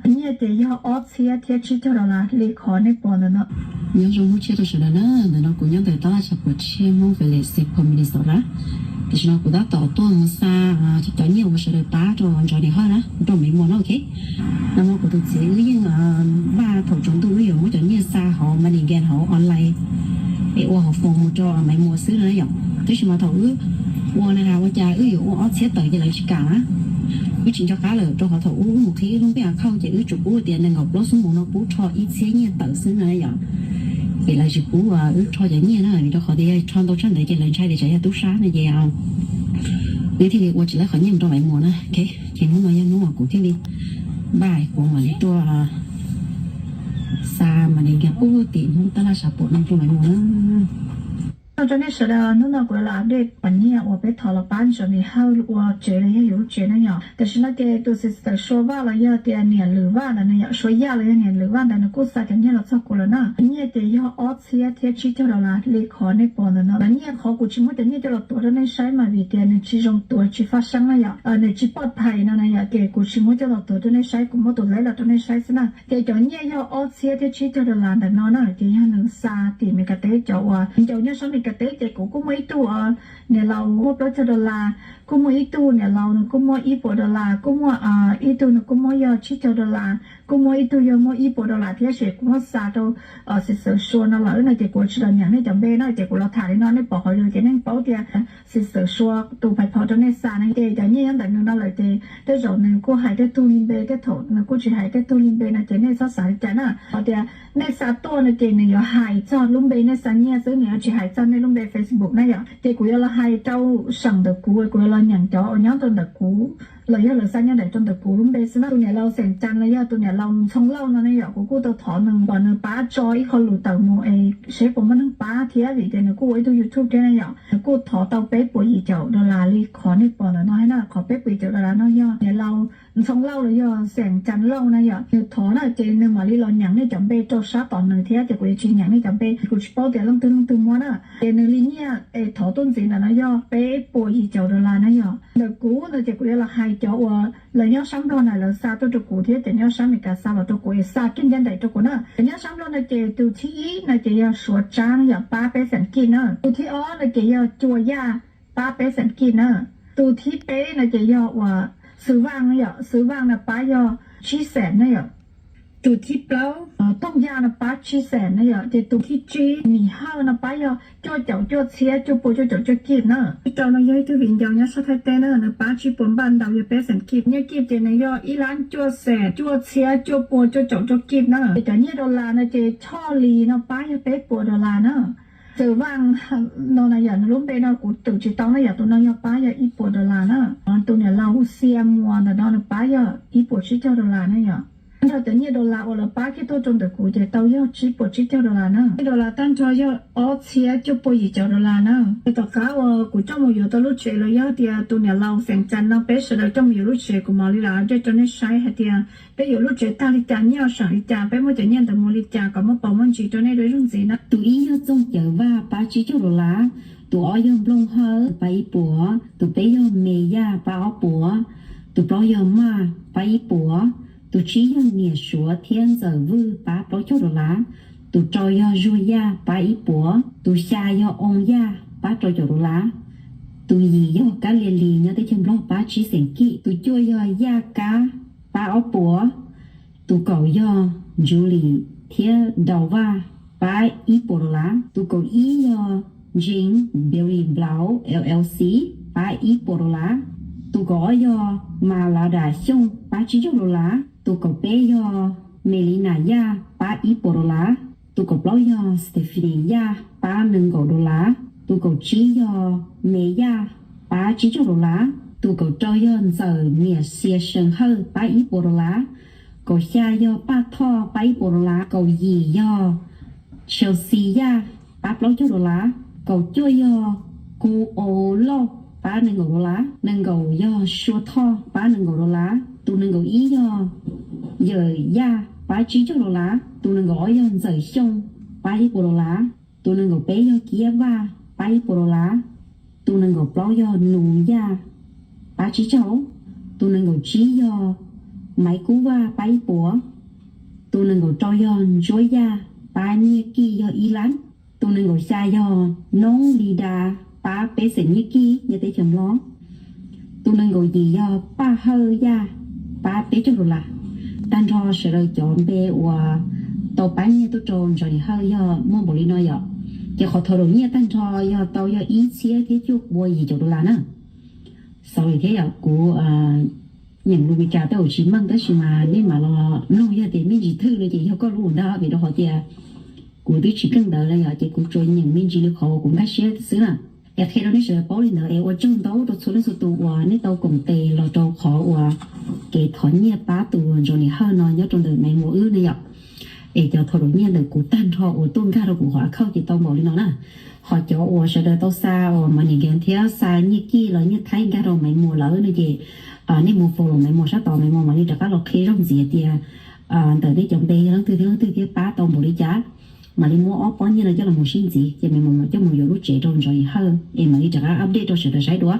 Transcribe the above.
Nyiaj ces yog ob txhiab thiab tsib caug dollar li qhov nej pom ntawm no. Nyob zoo hnub tshiab rau sawv daws na, ntawm no kuv nyob ntawm tab laj tshav puam tshiab Hmoob Village, Saint Paul, Minnesota. Tam sim no kuv tab tom tuaj mus xa cov nyiaj uas sawv daws pab rau Ntsov Nis Hawj na, rau Maiv Muas na, ok. Nag hmo kuv tus txiv wb yeej vaj thaum tsaus ntuj wb yuav muab cov nyiaj xa hauv Money Gram hauv online es ua hauv phone mus rau Maiv Muas xwb no yom. Tab sis mas thaum wb ua na has ua cas wb yuav ua ob txhiab tawm ces lawv tsis kam na. Wb tsis nco qab lawm rau qhov thaum ub wb mus qhib lub npe account ces wb tsuas pub tias nees nkaum plaub xuab moos no pub rho ib txhiab nyiaj tawm xwb no yom. Ces lawv tsis pub wb rho cov nyiaj na, vim rau qhov tias yog rho ntau tshaj ntawd ces lawv ntshai tias tsam yog tub sab no ces wb thiaj li ua tsis laib qhov nyiaj mus rau Maiv Muas na. Ok, ces hnub no yog hnub uas kuv thiaj li npaj kuv mam li tuaj xa Money Gram pub tim Hmoob tab laj tshav puam no rau Maiv Muas na. Ua tsaug rau nej sawv daws, hnub no kuv yuav los update qhov nyiaj uas peb thov los pab Ntsov Nis Hawj ua tsev los yog yus lub tsev na yom. Tam sim no ces tus sister Sua Vaj los yog tias niam Lwm Vaj ntawd na yom, Sua Yaj los yog niam Lwm Vaj ntawd nws kuj xa cov nyiaj los txog kuv lawm na. Nyiaj ces yog ob txhiab thiab tsib caug dollar li qhov nej pom ntawm no. Cov nyiaj qhov kuv tsis muab cov nyiaj coj los tuav rau nej saib mas vim tias nws tsis zoo tuav tsis faj seeb na yom, nws tsis poj phais no na yom, ces kuv tsis muab coj los tuav rau nej saib, kuv muab tus leb los rau nej saib xwb na. Ces cov nyiaj yog ob txhiab thiab tsib caug dollar ntawm no na, ces yog nws xa tim Meskas teb cov uas ncaus nyob sab Meskas teb ces kuv kuj muaj ib tug niam laus muaj plaub caug dollar, kuj muaj ib tug niam laus nws kuj muaj ib puas dollar, kuj muaj ib tug nws kuj muaj yog tsib caug dollar, kuj muaj ib tug yog muaj ib puas dollar thiab ces kuv muab xa rau sister Sua no lawm no ces kuv tsis los nyeem nej cov npe na, ces kuv los tham li no nej pom qhov video ces nej paub tias sister Sua tus PayPal rau nej xa na. Ces cov nyiaj nyob ntawm nws no lawm ces tej zaum nws kuj hais tej tug li npe, tej thaum nws kuj tsis hais tej tug li npe no ces nej txhob xav li cas na. Qhov tias nej xa tuaj no ces nws yuav hais txog lub npe nej xa nyiaj xwb, nws yuav tsis hais txog nej lub npe Facebook na yom. Ces kuv yuav los hais rau seem ntawm kuv, kuv yuav los nyeem cov uas nyob rau ntawm kuv los yog lawv xa nyiaj daim rau ntawm kuv lub npe xwb na. Tus niam laus Xeem Cas los yog tus niam laus Ntxhoo Lauj no ne yom, kuv kuj tau thov nws kom nws pab tso ib qho lus tawm mus es seb puas muaj neeg pab thiab vim tias nws kuj ua ib tug YouTube thiab ne yom. Nws kuj thov tau peb puas yim caum dollar li qhov nej pom ntawm no thiab na. Qhov peb puas yim caum dollar no yog niam laus Ntxhoo Lauj los yog Xeem Cas Lauj na yom, nws thov na. Ces nws mam li los nyeem nej cov npe rau sab tom nws thiab, ces kuv yuav tsis nyeem nej cov npe, kuv tsis paub tias leej twg leej twg muab na. Ces nws li nyiaj es thov tuaj ntxiv ntawm no yog peb puas yim caum dollar na yom. Ntawm kuv no ces kuv yuav los hais cov uas lawv nyob sab Nplog na lawv xa tuaj rau kuv thiab cov nyob sab Amelikas xa los rau kuv es xa kiag ncaj nraim rau kuv na. Cov nyob sab Nplog no ces tus thib ib no ces yog Suav Tsab na yom, pab peb xees kij na. Tus thib ob no ces yog Cua Yaj, pab peb xees kij na. Tus thib peb no ces yog uas Xwm Vaj na yom, Xwm Vaj no pab yog tsib xees na yom. Tus thib plaub Tooj Yaj no pab tsib xees na yom. Ces tus thib tsib Nim Hawj no pab yog cuaj caum cuaj txhiab cuaj pua cuaj caum cuaj kij na. Thib rau no yog ib tug viv ncaus nyob sab Thaib teb na, nws pab tsib puas npaj ntau yog peb xees kij. Nyiaj kij ces nws yog ib lab cuaj xees cuaj txhiab cuaj pua cuaj caum cuaj kij na. Ces cov nyiaj dollar no ces Choj Lis no pab yog peb puas dollar na. Xwm Vaj no na yom, nws lub npe no kuv twm tsis tau na yom, tus no yog pab yog ib puas dollar na. Tus niam laus Xia Muas ntawm no nws pab yog ib puas tsib caug dollar na yom. Tag nrho cov nyiaj dollar uas lawv pab kiag tuaj rau ntawm kuv ces tau yog tsib puas tsib caug dollar na. Nyiaj dollar tag nrho yog ob txhiab cuaj pua yim caum dollar na. Ces tom qab uas kuv coj mus yuav tau lub tsev los yog tias tus niam laus Xeem Cas no peb sawv daws coj mus yuav lub tsev, kuv mam li los update rau nej saib hais tias peb yuav lub tsev tag li cas, nyiaj seem li cas, peb muab cov nyiaj ntawd mus li cas kom muab pauv muab ntsis rau nej dua ib zaug ntxiv na. Tus ib yog Txooj Cawv Vaj pab tsib caug dollar, tus ob yog Nplooj Hawj pab ib puas, tus peb yog Me Yaj pab ob puas, tus plaub yog Maj pab ib puas, tus tsib yog Niam Suav thiab Ntxawm Vwj pab plaub caug dollar, tus rau yog Zuag Yaj pab ib puas, tus xya yog Oo Yaj pab rau caum dollar, tus yim yog Kab Lia Lis nyob teb chaws Nplog pab tsib xees kij, tus cuaj yog Yaj Kab pab ob puas, tus kaum yog Ntsws Lis thiab Dau Vaj pab ib puas dollar, tus kaum ib yog Jean Beauty Blow L L C pab ib puas dollar, tus kaum ob yog Mas Lav Das Xyooj pab tsib caug dollar, tus kaum peb yog Me Li Nas Yaj pab ib puas dollar, tus kaum plaub yog Stephanie Yaj pab nees nkaum dollar, tus kaum tsib yog Me Yaj pab tsib caug dollar, tus kaum rau yog Ntxawm Niam Xia Sees Hawj pab ib puas dollar, kaum xya yog Paj Thoj pab ib puas dollar, kaum yim yog Chelsea Yaj pab plaub caug dollar, kaum cuaj yog Ku Au Lauj pab nees nkaum dollar, nees nkaum yog Sua Thoj pab nees nkaum dollar, tus nees nkaum ib yog Yawm Yaj pab tsib caug dollar, tus nees nkaum ob yog Ntxawm Xyooj pab ib puas dollar, tus nees nkaum peb yog Kiab Vaj pab ib puas dollar, tus nees nkaum plaub yog Nus Yaj pab tsib caug, tus nees nkaum tsib yog Maiv Kub Vaj pab ib puas. Tus nees nkaum rau yog Ntsuab Yaj pab nyiaj kij yog ib lab. Tus nees nkaum xya yog Noob Li Da pab peb xeem nyiaj kij nyob teb chaws Nplog. Tus nees nkaum yim yog Paj Hawj Yaj pab peb caug dollar. Tag nrho sawv daws cov npe uas tau pab nyiaj tuaj rau Ntxhais Nis Hawj yog muaj npaum li no yom. Ces qhov total nyiaj tag nrho yog tau yog ib txhiab thiab cuaj pua yim caum dollar na. Xav li thiab yom, kuv nyeem lus Meskas tej zaum tsis meej tab sis mas nej mam los mloog, yog tias me ntsis twg no ces yog koj lub ntag, vim rau qhov tias kuv twb tsis keej ntawv li yom, ces kuv tsuas nyeem me ntsis li qhov uas kuv nkag siab xwb na. Es qhia rau nej sawv daws paub li ntawd es ua tsaug ntau rau txhua leej txhua tus uas nej tau koom tes los rau qhov uas kev thov nyiaj pab tus Ntxhais Nis Hawj no nyob rau ntawm Maiv Muas wb ne yom. Es cov total nyiaj ntawm kuv tag nrho uas tuaj nkag rau kuv qhov account ces tau npaum li no na. Ho cov uas sawv daws tau xa uas MoneyGram thiab xa nyiaj kij los nyiaj Thaib nkag rau Maiv Muas lawm no ces nej mus follow Maiv Muas sab tod, Maiv Muas mam li rov qab los qhia zoj ntxiv tias ntawm nej cov npe yog leej twg thiab leej twg thiab pab tau npaum li cas, mam li muab ob pob nyiaj no coj los mus sib ntxiv ces Maiv Muas mam coj mus yuav lub tsev rau Ntxhais Nis Hawj es mam li rov qab update rau sawv daws saib dua.